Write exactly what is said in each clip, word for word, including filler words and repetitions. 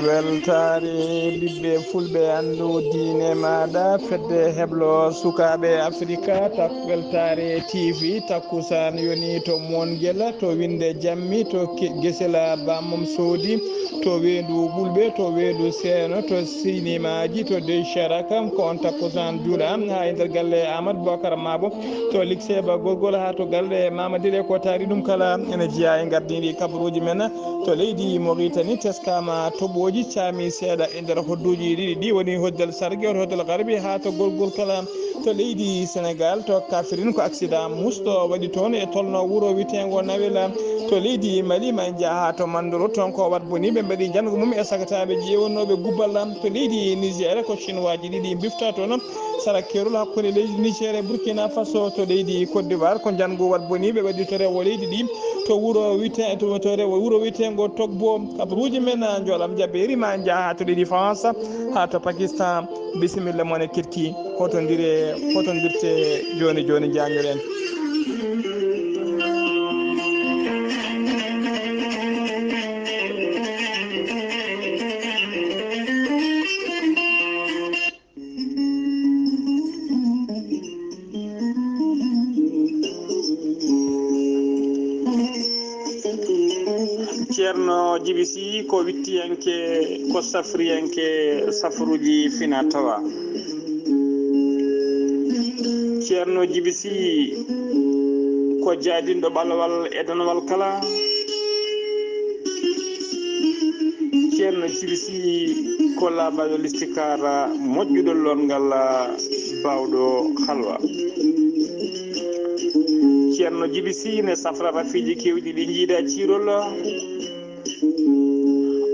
Weltaare ɓiɓɓe fulɓe, anndu diine maaɗa, fedde heblo sukaaɓe Afrika, tak-, weltaare T V, takkusaan yoni to Moon Gela, to Winnde Jammi, to Ke-, Gesela Bamum Soodi, to Weendu Ɓulɓe, to Weendu Seeno, to sinimaaji, to Dey Sharaka, ko on takkusaan juula haa e nder galle Amadou Bocar Mabo, to Likseba Gorgol haa to galle Mama Dile, ko taari ɗum kala ene jeyaa e ngardiiɗi kabaruuji men. To leydi Mauritanie, teskaama toɓooji, caami seeɗa e nder hodduuji ɗiɗi ɗi, woni Hoddal Sargi e Hoddal Garbi, haa to Gorgol kala. To leydi Senegal, to Kaffrine, ko accident musɗo waɗi toon e tolno wuro witeengo Nawela. To leydi Mali, ma en njaha haa to Mandoro, toon ko wat boni, ɓe mbaɗi njanngu mum e sagataaɓe ƴeewannooɓe gubbal. To leydi Niger, ko Chinois ji ɗiɗi mbifta toon sara keerol hakkunde leydi Niger e Burkina Faso. To leydi Côte d'Ivoire, ko njanngu wat boni, ɓe waɗi to rewo leydi ɗi, to wuro wite-, to, to rewo, wuro witeengo Togbo. Kabaruuji men, a, njoolam jabeeri, ma en njaha haa to leydi France, haa to Pakistan. Bisimilla mon e keɗki, hotondire, hotondirte jooni jooni, njaanjoɗen. Ceerno Jibi Sy ko wittiyanke, ko safriyanke safruuji fina tawa. Ceerno Jibi Sy ko jaadinɗo ɓalawal e danawal kala. Ceerno Jibi Sy ko laabaɗo listikaara, moƴƴuɗo lorngal, baawɗo halwa. Ceerno Jibi Sy ne safra rafiiji keewɗi ɗi njiida ciirol.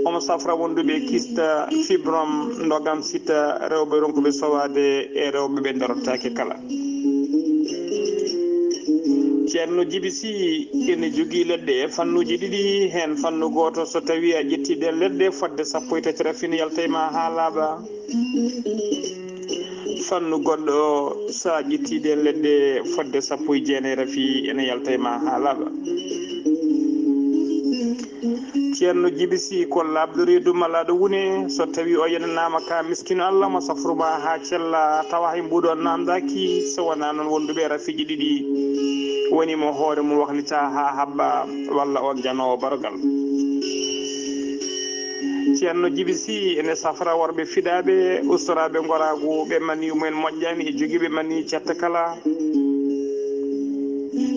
Omo safra wonduɓe kista, fibrom, ndogam sita, rewɓe ronkuɓe sowaade e rewɓe ɓe darotaake kala. Ceerno Jibi Sy ene jogii leɗɗe e fannuuji ɗiɗi, heen fannu gooto, so tawii a ƴettii ɗeen leɗɗe, fodde sappo e tati rafin yalta e ma haa laaɓa. Fannu goɗɗo, so a ƴettii ɗeen leɗɗe, fodde sappo e jeenayi rafi ene yalta e ma haa laaɓa. Ceerno Jibi Sy ko laaɓɗo reedu malaaɗo wune, so tawii o yenanaama ka miskino Allah mo safru ma haa cella, tawa hay mbuuɗu on naamndaaki, so wonaa noon wonduɓe rafiiji ɗiɗi, woni mo hoore mum waklita haa haɓɓa, walla on janoowo barogal. Ceerno Jibi Sy ene safra worɓe fiɗaaɓe, ustoraaɓe ngoraagu, ɓe maniyu mumen moƴƴaani e jogiiɓe maniyu cetta kala.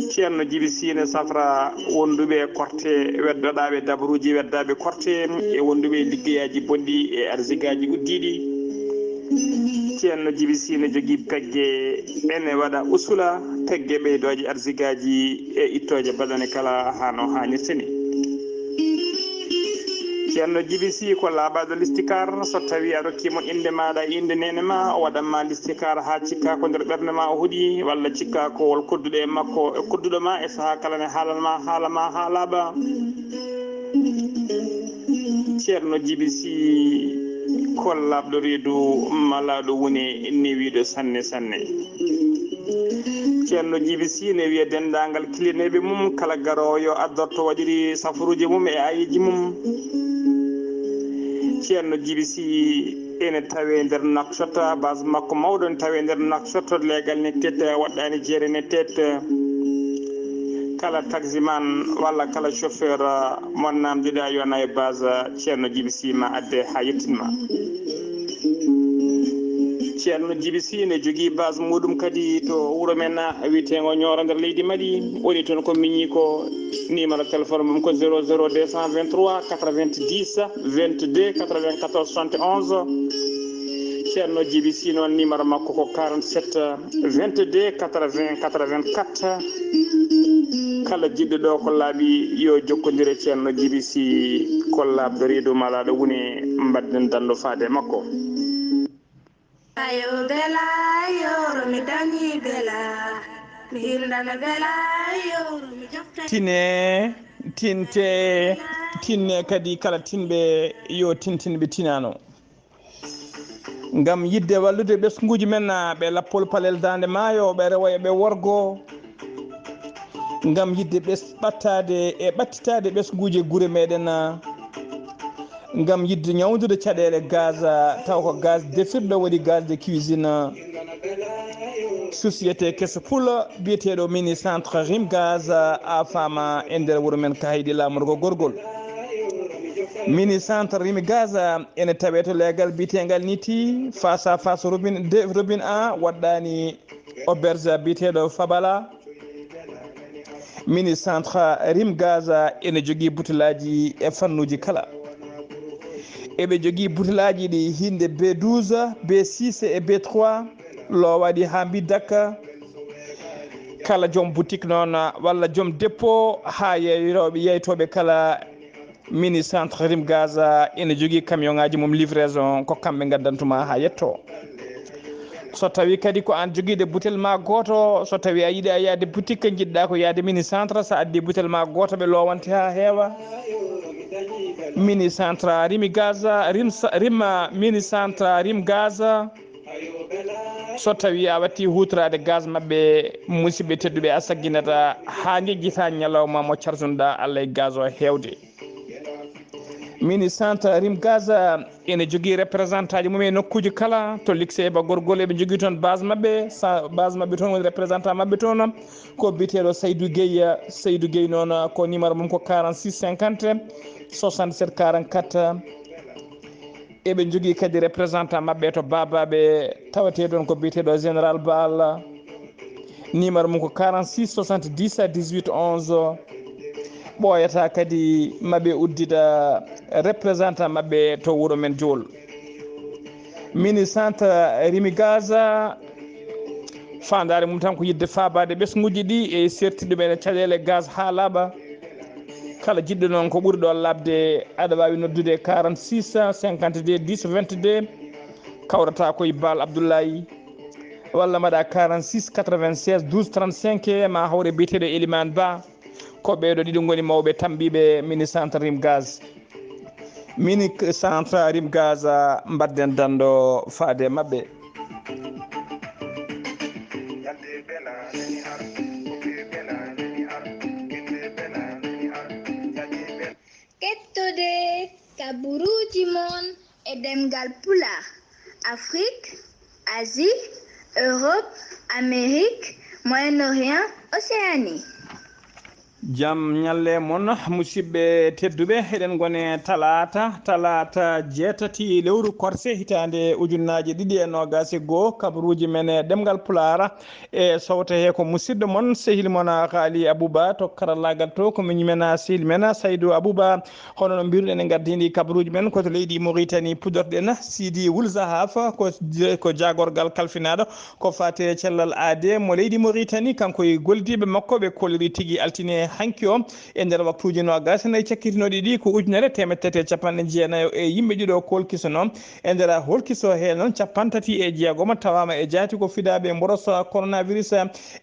Ceerno Jibi Sy ne safra wonduɓe korte, weddoɗaaɓe dabaruuji weddaaɓe korte, e wonduɓe liggeyaaji bonɗi e arsigaaji uddiiɗi. Ceerno Jibi Sy ne jogii pegge, ene waɗa usula, pegge ɓeydooje arsigaaji e ittooje baɗane kala haa no haanirta ni. Ceerno Jibi Sy ko laaɓaaɗo listikaar, so tawii a rokkii mo innde maaɗa e innde neene ma, o waɗan ma listikaar haa cikkaa ko nder ɓernde ma o hoɗi, walla cikkaa ko wol kodduɗo e makko, e kodduɗo ma e sahaa kala ne haalan ma haala ma haa laaɓa. Ceerno Jibi Sy ko laaɓɗo reedu, malaaɗo wune, newiiɗo sanne sanne. Ceerno Jibi Sy ne wiya denndaangal kilineeɓe mum, kala garoowo yo addorto waɗiri safaruuji mum e ayeeji mum. Ceerno Jibi Sy ene tawee nder Nouakchott, base makko mawɗo ne tawee nder Nouakchott, leegal ne tete, waɗɗaani jeere ne tete. Kala taximan walla kala chauffeur mo naamndiɗaa yo nawe base Ceerno Jibi Sy ma adde haa yettin ma. Ceerno Jibi Sy ne jogii base muɗum kadi to wuro men wiyeteengo Ñooro nder leydi Mali. Woni toon ko miñi ko numéro téléphone mum ko zéro zéro deux cent vingt-trois quatre-vingt-dix vingt-deux quatre-vingt-quatorze soixante et onze. Ceerno Jibi Sy noon numéro makko ko quarante-sept vingt-deux quatre-vingts quatre-vingt-quatre. Kala jiɗɗo ɗo ko laaɓi yo jokkondir e Ceerno Jibi Sy, ko laaɓɗo reedu malaaɗo wune, mbaɗden danndo faade e makko. Ayo bela, yoro mi dañi bela, mi hirndana bela, yoro mi jofta. Tine, tinte, tinne kadi kala tinɓe yo tintin ɓe tinano. Ngam yiɗde wallude ɓesnguuji men, ɓe lappol palel daande maayo, ɓe rewo e ɓe worgo. Ngam yiɗde ɓes-, ɓattaade e ɓattitaade ɓesnguuji e gure meɗen, ngam yiɗde ñawndude caɗeele gaz, taw ko gaz defirɗo waɗi gaz de cuisine. Société keso pula biyeteeɗo Mini Centre Rim Gaz a faama e nder wuro men Kahayɗi laamorgo gorgol. Mini Centre Rim Gaz ene tawee to leegal biyeteengal Niti, face à face Robin deux, Robin un, waɗɗaani auberge biyeteeɗo Fabala. Mini Centre Rim Gaz ene jogii butelaaji e fannuuji kala. Eɓe jogii butelaaji ɗi hinde B douze, B six e B trois, loowaɗi haa mbi dakka. Kala joom boutique noon, walla joom dépôt, haa yeyrooɓe, yeytooɓe kala, Mini Centre Rim Gaz ene jogii camion ŋaaji mum livraison, ko kamɓe ngaddantuma haa yetto. So tawi kadi ko an jogiiɗo butel ma gooto, so tawi a yiɗi a yaade boutique, njiɗɗa ko yaade Mini Centre, so addi butel ma gooto, ɓe loowante haa heewa. Mini Centre Rimi Gaz, Rim Sa-, Rim, Mini Centre Rim Gaz. So tawi a watti huutoraade gaz maɓɓe, musidɓe tedduɓe, a sagginata haa jejjita ñalawma mo carjunɗa Allah e gaz o heewde. Mini Centre Rim Gaz ene jogii représentant ji mum e nokkuuji kala, to Luxembourg gorgol eɓe jogii toon base maɓɓe, sa-, base maɓɓe toon woni représentant maɓɓe toon ko biyeteeɗo Saydou Gueye. Saydou Gueye noon ko numéro mum ko quarante-six cinquante soixante-sept quarante-quatre. Eɓe njogii kadi représentant maɓɓe to Babaɓe, tawetee ɗoon ko biyeteeɗo Général Ball. Numéro mum ko quarante-six soixante-dix dix-huit onze. Ɓooyata kadi maɓe uddida représentant maɓɓe to wuro men Jool. Mini Centre Rimi Gaz, faandaare mum tan ko yiɗde faabaade ɓesnguuji ɗi e serti ɗumen e caɗeele gaz haa laaɓa. Kala jiɗɗo noon ko ɓuri ɗo laaɓde, aɗa waawi noddude quarante-six cinquante-deux dix vingt-deux, kawrata ko e Baal Abdoulaye, walla mbaɗa quarante-six quatre-vingt-seize douze trente-cinq, ma hawre biyeteeɗo Elimane Ba. Ko ɓeeɗo ɗiɗo ngoni mawɓe tambiiɓe Mini Centre Rim Gaz. Mini Centre Rim Gaz, mbaɗden danndo faade maɓɓe. Kettode kaburuuji mon e ɗemngal Pulaar, Afrik, Asie, Europe, Amérique, Moyen-Orient, Océanie. Jam ñalle mon, musidɓe tedduɓe, eɗen ngone talaata, talaata jeetati lewru korse hitaande ujunnaaje ɗiɗi e noogaas e goo, kabaruuji men e ɗemngal Pulaar e sowte he ko musidɗo mon, sehil mon Xaali Abuba, to karallaagal to ko miñum men, sehil men Saydu Abuba. Hono no mbiruɗen e ngardiindi kabaruuji men ko to leydi Mauritanie puɗɗorɗen, Sidi Wul Zahaf ko, ko jaagorgal kalfinaaɗo ko faati e cellal aade mo leydi Mauritanie, kanko e gollidiiɓe makko ɓe kolliri tigi altine hanki o e nder waktuuji noogaas e nayi cakkitinooɗi ɗi ko ujunere teemedde tati e capanɗe jeenayo e yimɓe ɗiɗo kolkisono. E nder holkiso he noon capanɗe tati e jeegom tawaama e jaati ko fidaaɓe mboros coronavirus.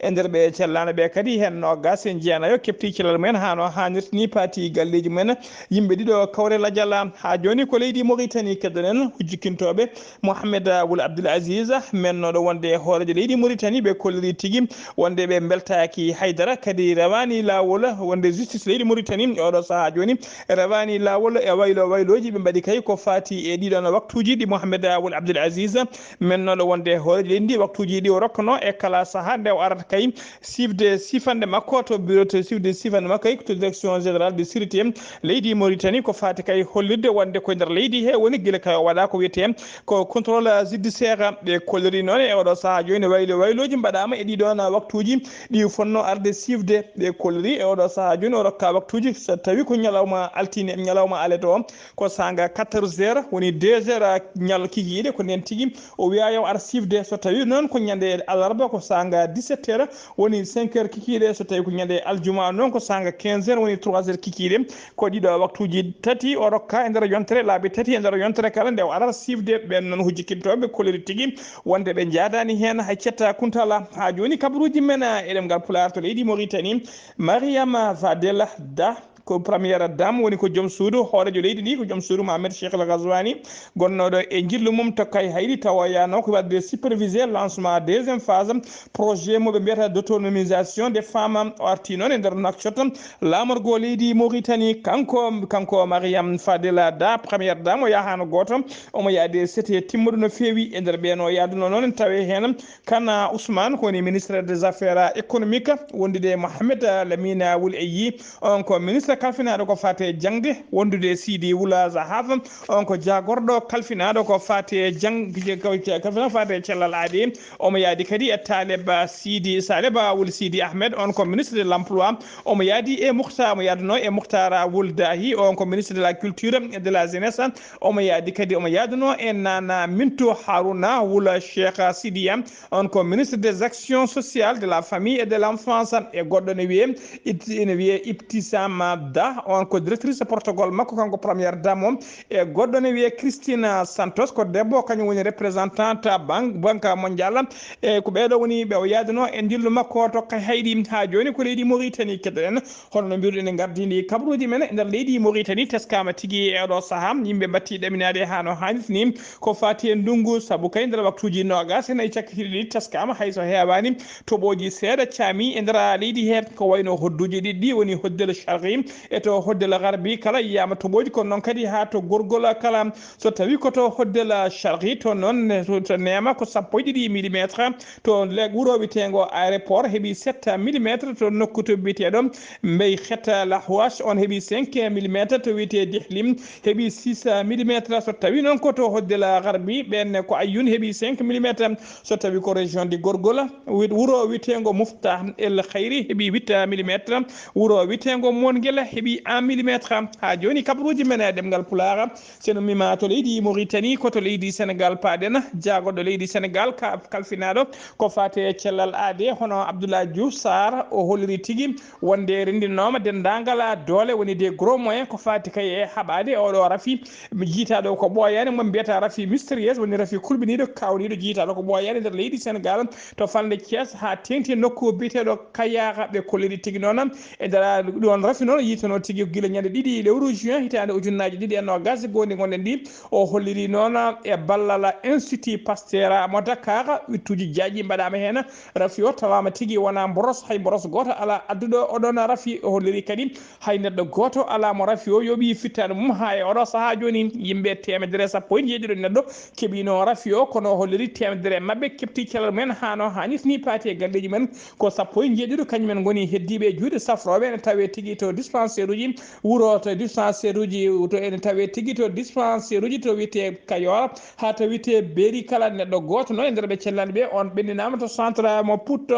E nder ɓe cellaano ɓe kadi heen noogaas e jeenayo kepti cellal mumen haa no haanirta ni paati galleeji mumen. Yimɓe ɗiɗo kawre lajal. Haa jooni ko leydi Mauritanie keddoɗen, hujjikintooɓe Mohamed Wul Abdul Aziz, mennooɗo wonde e hooreejo leydi Mauritanie, ɓe kolliri tigi wonde ɓe mbeltaaki haydara, kadi rewaani laawol, wonde justice leydi Mauritanie e oɗo sahaa jooni rewaani laawol e waylo waylooji ɓe mbaɗi kay ko faati e ɗiɗon waktuuji ɗi Mohamed Wul Abdul Aziz, mennooɗo wonde e hooreejo leydi ndi waktuuji ɗi o rokkano e kala sahaa nde o arata kay siifde siifanɗe makko to bureau to siifde siifanɗe makko kay to direction générale de sûreté leydi Mauritanie, ko faati kay hollirde wonde ko e nder leydi he woni gila kay o waɗa ko wiyetee ko contrôle judiciaire. Ɓe kolliri noon e oɗo sahaa jooni waylo waylooji mbaɗaama e ɗiɗon waktuuji ɗi fonno arde siifde. Ɓe kolliri e oɗo sahaa jooni o rokka waktuuji so tawi ko ñalawma altine, ñalawma alet o ko saanga quatorze heures, woni deux heures ñal kikiiɗe, ko ndeen tigi o wiya yo ar siifde. So tawi noon ko ñande alarba ko saanga dix-sept heures, woni cinq heures kikiiɗe. So tawi ko ñande aljuma noon ko saanga quinze heures, woni trois heures kikiiɗe. Ko ɗiɗo waktuuji tati o rokka e nder yontere, laabi tati e nder yontere kala nde o arata siifde. Ɓeen noon hujjikintooɓe kolliri tigi wonde ɓe njaadaani heen hay cetta kuntala. Haa jooni kabaruuji men e ɗemngal Pulaar to leydi Mauritanie, Mariama Fadel Da, Ko première dame woni ko joom suudu hooreejo leydi ndi, ko joom suudu Mohamed Cheikh El Ghazouani, gonnooɗo e njillu mum to Kayhayɗi, tawoyaano ko waɗde superviser lancement deuxième phase projet mo ɓe mbiyata d'autonomisation des femmes. O arti noon e nder Nouakchott, laamorgo leydi Mauritanie, kanko, kanko Mariam Fadela Da, première dame, o yahaano gooto, omo yaade sete timmuɗo no feewi. E nder ɓeen o yaaduno noon, tawe heen Kana Ousmane, ko woni ministre des affaires économiques, wondude e Mohamed Lamine Wul Eyyi, on ko ministre kalfinaaɗo ko faati e jaŋde, wondude e Sidi Wula Zahaf, on ko jaagorɗo kalfinaaɗo ko faati e jaŋ-, kalfinaaɗo ko faati e cellal aadi. Omo yaadi kadi e Taleb Sidi, Taleb Wul Sidi Ahmed, on ko ministre de l'emploi. Omo yaadi e Mukhtar, omo yaaduno e Mukhtar Wul Dahi, on ko ministre de la culture et de la jeunesse. Omo yaadi kadi, omo yaaduno e Nana Mintu Haruna Wul Cheikh Sidiya, on ko ministre des actions sociales, de la famille et de l'enfance. E goɗɗo ne wiye Ibti-, ene wiye Ibtisam Da, on ko directrice protocole makko, kanko première dame o. E goɗɗo ne wiye Christine Santos, ko debbo, kañum woni représentante ban-, Banque Mondiale. E ko ɓeeɗo woni ɓe o yaaduno e njillu makko to Kayhayɗi. Haa jooni ko leydi Mauritanie keɗoɗen. Hono no mbiruɗen, en ngardini kabaruuji men e nder leydi Mauritanie, teskaama tigi e oɗo sahaa. Yimɓe mbattii ɗaminaade haa no haanirta ni ko faati e ndunngu, sabu kay nder waktuuji noogaas e nayi cakkitiiɗi ɗi teskaama, hay so heewaani, toɓooji seeɗa caami e nder leydi hee, ko wayno hodduuji ɗiɗi ɗi woni Hoddel Sharqi e to Hoddel Garbi kala yiyaama toɓooji, kono noon kadi haa to Gorgol kala. So tawii ko to Hoddel Sharqi, to noon ne, to, to neema ko sappo e ɗiɗi millimetre, to le-, wuro wiyeteengo Aéroport heɓi sept millimetre, to nokku to biyeteeɗo Mbey Xeta Lahwas, on heɓi cinq millimetre, to wiyetee Dihlim heɓi six millimetre. So tawii noon ko to Hoddel Garbi, ɓeen ko Ayyun heɓi cinq millimetre. So tawii ko région de Gorgol, wi-, wuro wiyeteengo Muftah El Khayri heɓi huit millimetre, wuro wiyeteengo Mongel heɓi un millimetre. Haa jooni kabaruuji men e ɗemngal Pulaar, so en ummiima to leydi Mauritanie, ko to leydi Sénégal paaɗen. Jaagorɗo leydi Sénégal, ka-, kalfinaaɗo ko faati e cellal aade, hono Abdoulaye Diouf Sarr, o holliri tigi wonde renndinooma denndaangal doole, woni des gros moyens, ko faati kay e haɓaade oɗo rafi jiytaaɗo ko ɓooyaani, mo mbiyata rafi mystérieuse, woni rafi kulɓiniiɗo, kaawniiɗo, jiytaaɗo ko ɓooyaani nder leydi Sénégal, to falnde Thiès haa teeŋti nokku biyeteeɗo Kayar. Ɓe kolliri tigi noon e nder ɗoon rafi noon, yiitanoo tigi gila ñande ɗiɗi lewru juin hitaande ujunnaaji ɗiɗi e noogaas, goondi ngonɗen ndi. O holliri noon e ballal Institut Pasteur mo Dakar, wittuuji jaaƴi mbaɗaama heen. Rafi o tawaama tigi wonaa mboros, hay mboros gooto alaa adduɗo oɗon rafi. O holliri kadi hay neɗɗo gooto alaa mo rafi o yooɓi fittaandu mum haa e oɗo sahaa jooni. Yimɓe teemedere sappo e njeeɗiɗo neɗɗo keɓiino rafi o, kono o holliri teemedere e maɓɓe keɓti cellal mumen haa no haanirta ni, paati e galleeji mumen. Ko sappo e njeeɗiɗo kañum en ngoni heddiiɓe e juuɗe safrooɓe, ene tawee tigi to dispensaire uji wuro, to dispensaire uji, to ene tawee tigi to dispensaire uji to wiyetee Kayor, haa to wiyetee Beeri kala. Neɗɗo gooto noon e nder ɓe cellani ɓe, on ɓenndinaama to centre mo Put.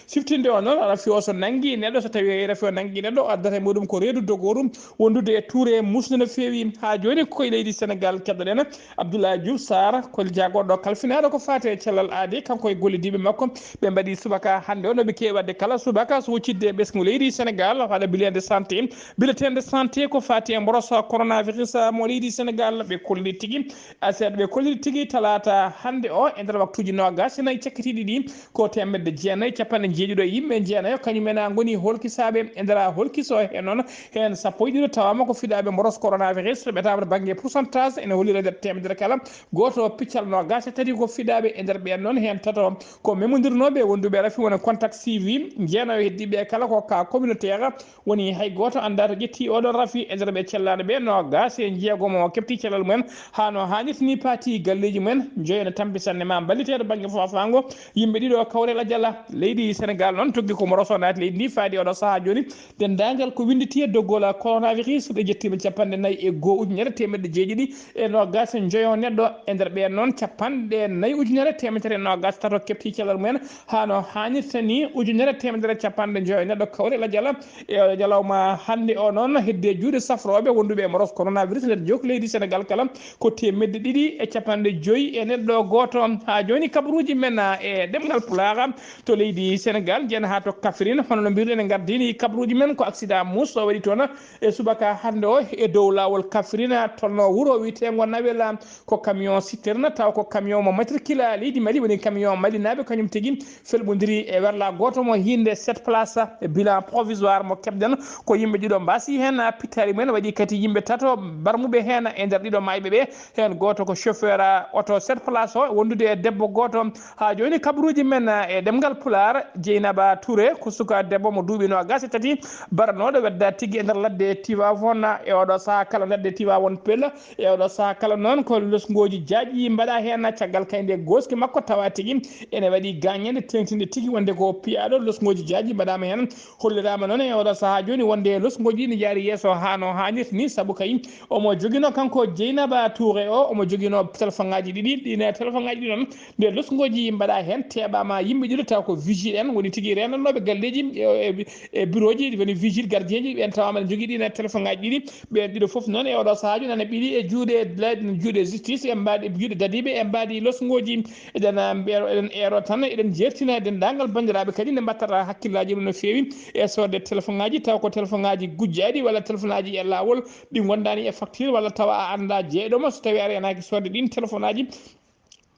Siftinde o noon, rafi o so nanngi neɗɗo, so tawii rafi o nanngi neɗɗo, o addata e muɗum ko reedu dogooru wondude e tuure musde no feewi. Haa jooni ko e leydi Sénégal keɗoɗen Abdoulaye Diouf Sarr, ko jaagorɗo kalfinaaɗo ko faati e cellal aadi, kanko e gollidiiɓe makko. Ɓe mbaɗi subaka hannde o no ɓe keewi waɗde kala subaka, so huccidde e ɓesngu leydi Sénégal, waɗa bulletin de santé. Bulletin de santé ko faati e mboros coronavirus mo leydi Sénégal, ɓe kolliri tigi, aset ɓe kolliri tigi talaata hannde o e nder waktuuji noogaas e nayi cakkitiiɗi ɗi, ko teemedde jeenayi, capanɗe njeeɗiɗo e yimɓe jeenayo, kañum en a ngoni holkisaaɓe. E nder a holkiso he noon, heen sappo e ɗiɗo tawaama ko fiɗaaɓe mboros coronavirus, ɓe tawa to bannge pourcentage ene hollira nder teemedere kala. Gooto piccal noogaas e tati ko fiɗaaɓe. E nder ɓeen noon, heen tato ko memondirnooɓe wonduɓe rafi, wona contact suivi. Jeenayo heddiiɓe kala ko cas communautaire, woni hay gooto anndaa to ƴetti oɗon rafi. E nder ɓe cellaano ɓe, noogaas e jeegom o keɓti cellal mumen haa no haanirta ni, paati galleeji mumen. Joyo ene tampi sanne ma mballiteede bannge faafaango. Yimɓe ɗiɗo kawre lajala. Leydi Sénégal noon tuggi ko mboros o naati leydi ndi faadi oɗo sahaa jooni. Denndaangal ko winnditi e doggol coronavirus, ɓe ƴettiima capanɗe nayi e goo ujunere teemedde jeeɗiɗi e noogaas e njoyo neɗɗo. E nder ɓeen noon, capanɗe nayi ujunere teemedere e noogaas tato keɓti cellal mumen haa no haanirta ni. Ujunere teemedere capanɗe njoyo neɗɗo kawre lajala. E o jalawma hannde o noon, hedde juuɗe safrooɓe wonduɓe e mboros coronavirus nder jook leydi Sénégal kala, ko teemedde ɗiɗi e capanɗe joyi e neɗɗo gooto. Haa jooni kabaruuji men e ɗemngal Pulaar to leydi Sénégal, njeyen haa to Kaffrine. Hono no mbiruɗen, en ngardini kabaruuji men ko accident mus o waɗi toon e subaka hannde o e dow laawol Kaffrine, tolno wuro wiyeteengo Nawela. Ko camion citerne, taw ko camion mo matricule leydi Mali, woni camion malinaaɓe, kañum tigi felɓondiri e werla gooto mo hiinde sept place. Bilan provisoire mo keɓɗen ko yimɓe Ɗiɗo mbaasi heen, ah, pittaali mumen, waɗi kadi yimɓe tato barmuɓe heen e nder ɗiɗo maayɓe ɓe. Heen gooto ko chauffeur, ah, oto sept place o, wondude e debbo gooto. Haa jooni kabaruuji men, ah, e ɗemngal Pulaar, Jeynaba Touré ko suka debbo mo duuɓi noogaas e tati, baranooɗo wedda tigi e nder ladde Tivaouane. E oɗo sahaa kala ladde Tivaouane Peulh, e oɗo sahaa kala noon ko losngooji jaajɗi mbaɗa heen. Caggal kayde gooski makko tawa tigi ene waɗi gaañeende teeŋtinde tigi wonde ko piyaaɗo. Losngooji jaajɗi mbaɗaama heen. Holliraama noon e oɗo sahaa jooni wonde losngooji ɗi ne njaari yeeso haa no haanirta ni, sabu kay omo joginoo kanko Jeynaba Touré o, omo joginoo telefoŋaaji ɗiɗi. Ɗiin telefoŋaaji ɗi noon, nde losngooji mbaɗa heen, teeɓaama yimɓe ɗiɗo taw ko vigile en woni tigi reenatnooɓe galleeji e, e, e bureau ji, woni vigile gardien ji, ɓeen tawaama ene njogii ɗiin telefoŋaaji ɗiɗi. Ɓeen ɗiɗo fof noon e oɗo sahaa jooni ana ɓili e juuɗe, juuɗe justice, e mbaadi juuɗe dadiiɓe, e mbaadi losngooji. Eɗen, ah, mbeero, eɗen eero tan, eɗen jeertina denndaangal banndiraaɓe kadi nde mbattata hakkillaaji mum no feewi e soodde telefoŋaaji, taw ko telefoŋaaji gujjaaɗi walla telefoŋaaji e laawol ɗi ngondaani e facture, walla tawa a anndaa jeyɗo ma. So tawii a reenaaki soodde ɗiin telefoŋaaji,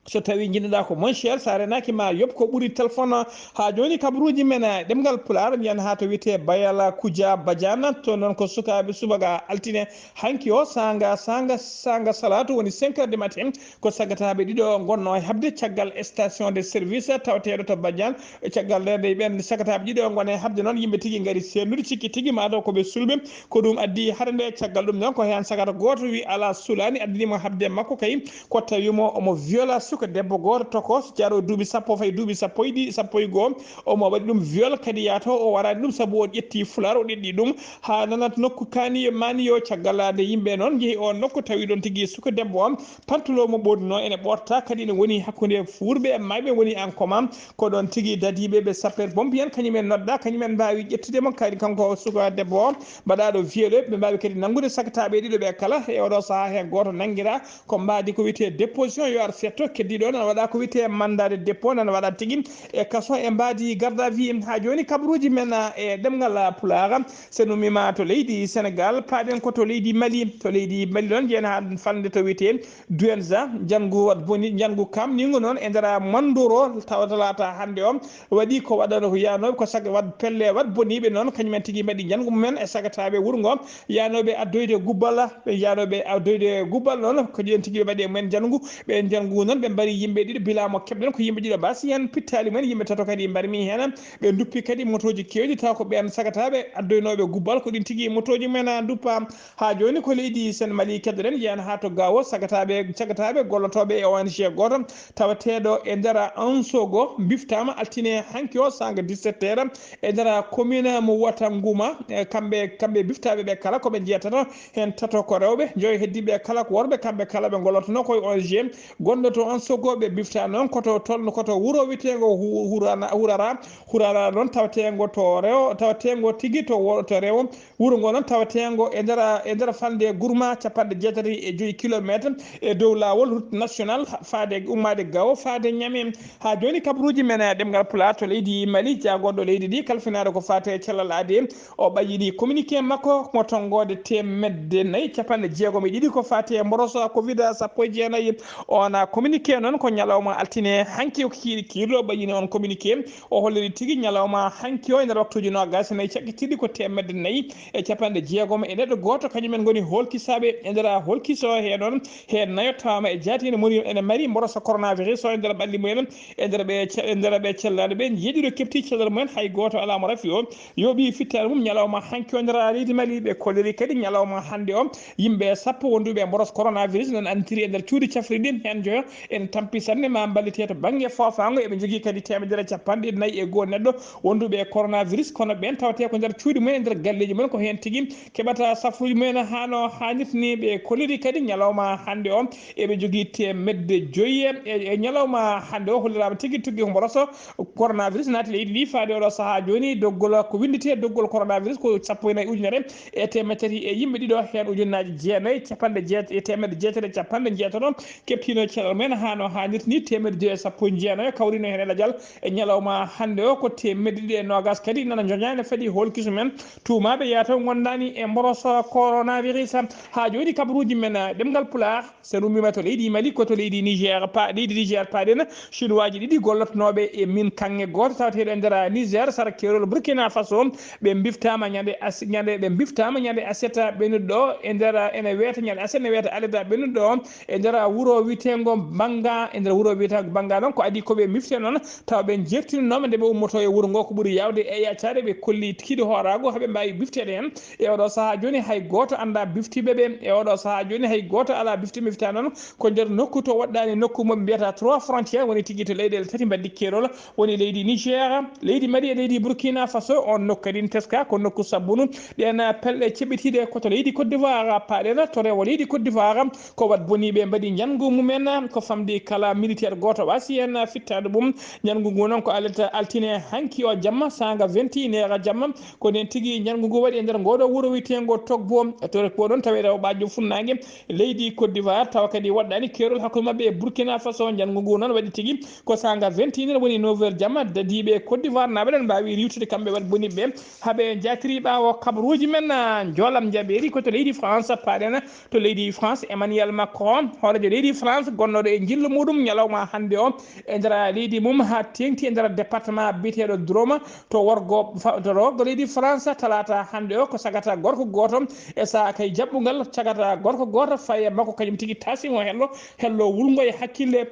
so tawii njiɗnoɗaa ko moins cher, so a reenaaki ma yoɓ ko ɓuri téléphone. Haa jooni kabaruuji men, ah, ɗemngal Pulaar, mbiyan haa to wiyetee Bayala Kuja Badiane, to noon ko sukaaɓe subaka altine hanki o, saanga, saanga, saanga salaatu woni cinq heures du matin, ko sagataaɓe ɗiɗo ngonnoo e haɓde caggal station de service tawateeɗo to Badiane. Caggal nde nde ɓeen sagataaɓe ɗiɗo ngoni e haɓde noon, yimɓe tigi ngari seernude, cikki tigi maa taw ko ɓe sulɓe. Ko ɗum addi hare nde. Caggal ɗum noon ko heen sagata gooto wi alaa sulaani, addani mo haɓde makko kay ko tawi mo omo viola suka debbo gooto tokos, jaro duuɓi sappo fayi duuɓi sappo e ɗi, sappo e goo. Omo waɗi ɗum viol kadi yaato o waraani ɗum sabu o ƴetti fulaar o ɗeɗɗi ɗum haa nanat nokku kaani maani yo. Caggal nde yimɓe noon njehi oon nokku, tawi ɗoon tigi suka debbo o, pantalon mo ɓoodunoo ene ɓorta, kadi ene woni hakkunde fuurɓe e maayɓe woni en koma. Ko ɗoon tigi dadiiɓe ɓe sapeur pompier en, kañum en nodda, kañum en mbaawi ƴettude mo kadi kanko suka debbo o, mbaɗaaɗo viol. Ɓe mbaawi kadi nanngude sagataaɓe ɗiɗo ɓe kala. E oɗo sahaa heen gooto nanngiraa ko mbaadi ko wiyetee déposition, yo ar seetto. Keddiiɗo o nana waɗa ko wiyetee mandat de dépôt, nana waɗa tigi e kaso e mbaadi garde à vue. Haa jooni kabaruuji men, ah, e ɗemngal Pulaar, so en ummiima to leydi Senegaal, paaɗen ko to leydi Mali. To leydi Mali noon, njeyen haa falnde to wiyetee Douentza, njanngu waɗ boni, njanngu kaamniingu noon e nder Mandoro, tawa talaata hannde o, waɗi ko waɗano ko yaanooɓe, ko sag-, waɗ pelle waɗ boniiɓe noon, kañum en tigi mbaɗi njanngu mumen e sagataaɓe wuro ngo, yaanooɓe addoyde gubbal, ɓe yaanooɓe addoyde gubbal noon, ko ƴen tigi ɓe mbaɗi e mumen njanngu, ɓe njanngu noon, ɓe mbari yimɓe ɗiɗo, bila mo keɓɗen ko yimɓe ɗiɗo mbaasi heen, pittaali mumen, yimɓe tato kadi mbarmi heen, ɓe nduppi kadi motooji keewɗi, taw ko ɓeen sagataaɓe addoynooɓe gubbal, ko ɗin tigi motooji mumen a nduppa. Haa jooni ko leydi Sen Mali keddoɗen, yiyan haa to Gaawo, sagataaɓe, sagataaɓe gollotooɓe e O N G gooto, tawateeɗo e nder Ansogo, mbiftaama altine hanki o, saanga dix-sept heures, e nder commune mo Watanguma. E kamɓe, kamɓe biftaaɓe ɓe kala ko ɓe jeetato, heen tato ko rewɓe, joyo heddiiɓe kala ko worɓe, kamɓe kala ɓe ngollotonoo ko e O N G gonɗo to Ansogo. Ɓe bifta noon koto tolno, koto wuro wiyeteengo Hu-, Hurana, Hurara, Hurara noon tawateengo to rewo, tawateengo tigi to wo-, to rewo. Wuro ngo noon tawateengo e nder, e nder falnde Gurma, capanɗe jeetati e joyi kilomeetre e dow laawol route national faade, ummaade Gaawo faade Ñame. Haa jooni kabaruuji men e ɗemngal Pulaar to leydi Mali, jaagorɗo leydi ndi kalfinaade ko faati e cellal aadi, o ɓayyini communiqué makko mo tonngoode teemedde nayi capanɗe jeegom e ɗiɗi ko faati e mboroso covid sappo e jeenayi. Oon communiqué noon ko ñalawma altine hanki o kiiɗi kiirɗo o ɓayyini oon communiqué. O holliri tigi ñalawma hanki o e nder waktuuji noogaas e nayi cakkitiiɗi ko teemedde nayi e capanɗe jeegom e neɗɗo gooto, kañum en ngoni hoolkisaaɓe. E nder hoolkiso he noon, he nayo tawaama e jaati ene mari, ene mari mboroso coronavirus o e nder ɓalli mumen. E nder ɓe ce-, e nder ɓe cellaaɗo ɓe, jeeɗiɗo keɓti cellal mumen, hay gooto alaa mo rafi o. Yooɓi fittaare mum ñalawma hanki o nder leydi Mali. Ɓe kolliri kadi ñalawma hannde o, yimɓe sappo wonduɓe e mboros coronavirus nan antiri e nder cuuɗi cafriɗi, heen joyo ene tampi sanne ma mballite to bannge foofaango. Eɓe njogii kadi teemedere e capanɗe nayi e goo neɗɗo wonduɓe e coronavirus, kono ɓeen tawate ko nder cuuɗi mumen, e nder galleeji mumen, ko heen tigi keɓata safruuji mumen haa no haanirta ni. Ɓe kolliri kadi ñalawma hannde o, eɓe njogii teemedde joyi e, e ñalawma hannde o, holliraama tigi tuggi ko mboroso coronavirus naati leydi ndi faade oɗo sahaa jooni. Doggol ko winndetee doggol coronavirus ko sappo e nayi ujunere e teemedde tati e yimɓe ɗiɗo, heen ujunnaaji jeenayi, capanɗe jeet-, e teemedde jeetati e capanɗe jeetato keɓtiino cellal mumen haa No haanirta ni, teemedde joyi e sappo e jeenayo kawrino heen e lajal e ñalawma hannde o, ko teemedde ɗiɗi e noogas kadi nana njoñaani fadi hoolkisu men tuumaaɓe yataw ngondaani e mboroso coronavirus. Haa jooni kabaruuji men, eh, ɗemngal Pulaar, so en ummiima to leydi Mali, ko to leydi Niger, pa-, leydi Niger paaɗen, Chinois ji ɗiɗi gollotonooɓe e min kaŋŋe gooto tawateeɗo e nder Niger, sara keerol Burkina Faso, ɓe mbiftaama ñande as-, ñande, ɓe mbiftaama ñande aset ɓennuɗo ɗo e nder, ene weeta ñande aset, ne weeta alet ɓennuɗo ɗo e nder wuro wiyeteengo Banga, e nder wuro wiyeteengo Banga noon, ko adii ko ɓe mbifte noon, tawa ɓe jertininooma nde ɓe ummotoo e wuro ngo, ko ɓuri yaawde e yaacaade, ɓe kolli kiiɗi hooraagu haa ɓe mbaawi bifteede heen. E oɗo sahaa jooni, hay gooto anndaa biftiiɓe ɓe. E oɗo sahaa jooni, hay gooto alaa bifti mbifta noon, ko nder nokku to woɗɗaani nokku mo ɓe mbiyata Trois Frontières, woni tigi to leyɗeele tati mbaddi keerol, woni leydi Niger, leydi Mali e leydi Burkina Faso. On nokku kadi teska ko nokku sabbunu. Ɗeen pelɗe ceɓɓitiiɗe ko to leydi Côte d'Ivoire paaɗen, to rewo leydi Côte d'Ivoire, ko wat boniiɓe mbaɗi njanngu mumen, ko famɗi kala militaire gooto waasi heen fittaade mum. Njanngu ngu noon ko alet altine hanki o jamma, saanga vingt et une heures jamma. Ko ndeen tigi njanngu ngu waɗi e nder ngooɗo wuro wiyeteengo Togbo. To ko ɗoon tawi rewɓaajo funnaange leydi Côte d'Ivoire, tawa kadi woɗɗaani keerol hakkunde maɓɓe e Burkina Faso. Njanngu ngu noon waɗi tigi ko saanga vingt et une heures, woni neuf heures jamma, dadiiɓe Côte d'Ivoire naaɓe ɗon mbaawi riiwtude kamɓe wat boniiɓe ɓe. Haa ɓe njaatiri ɓaawo kabaruuji men, ah, njoolam njaɓeeri ko to leydi France paaɗen. To leydi France, Emmanuel Macron, hooreejo leydi France, gonnooɗo e njillu muɗum ñalawma hannde o e nder leydi mum, haa teeŋti e nder département biyeteeɗo Drôme, to worgo fa-, to worgo leydi France, talaata hannde o, ko sagata gorko gooto e sahaa kay jaɓɓungal, sagata gorko gooto fayi e makko kañum tigi taasi mo hello, hello wulngo e hakkille.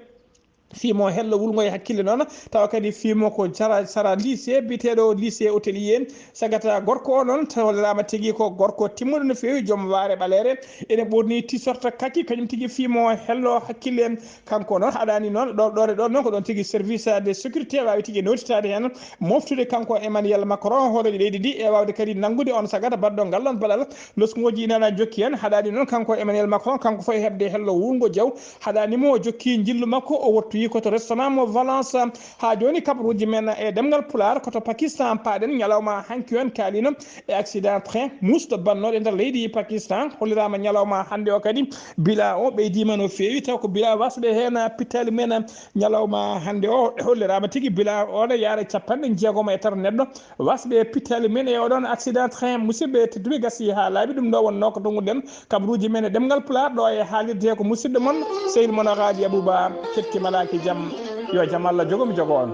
Fii mo hello wulngo e hakkille noon, tawa kadi fii mo ko sara, sara lycée, biyeteeɗo lycée hôtelier. Sagata gorko o noon, tawa holliraama tigi ko gorko timmuɗo no feewi, joom waare ɓaleere, ene ɓorni t-shirt kaki, kañum tigi fii mo hello hakkille. Kanko noon haɗaani noon, ɗo, ɗoore ɗo noon ko ɗoon tigi service de sécurité waawi tigi noditaade heen, moftude kanko Emmanuel Macron, hooreejo leydi ndi, e waawde kadi nanngude on sagata baɗɗo ngal ɗoon baɗal. Nokkuuji ina jokki heen, haɗaani noon kanko Emmanuel Macron, kanko fof e heɓde hello wulngo jaw, haɗaani mo o jokki njillu makko, o wottoyi ko to restaurant mo Valence. Haa jooni kabaruuji men e ɗemngal Pulaar ko to Pakistan paaɗen. Ñalawma hanki on kaalino e accident train musɗo bannooɗo e nder leydi Pakistan. Holliraama ñalawma hannde o kadi bilan o ɓeydiima no feewi, taw ko bilan wasɓe heen pittaali men. Ñalawma hannde o holliraama tigi bilan o ne yaara capanɗe jeegom e tato neɗɗo wasɓe pittaali men e oɗon accident train. Musidɓe tedduɓe, gasi haa laaɓi, ɗum ɗo wonnoo ko tonguɗen kabaruuji men e ɗemngal Pulaar ɗo e haalirde he ko musidɗo mon, sehil mon Alhaaji Abuba. Keɗki malaaki jam, yo jam Allah jogo mi jogo on.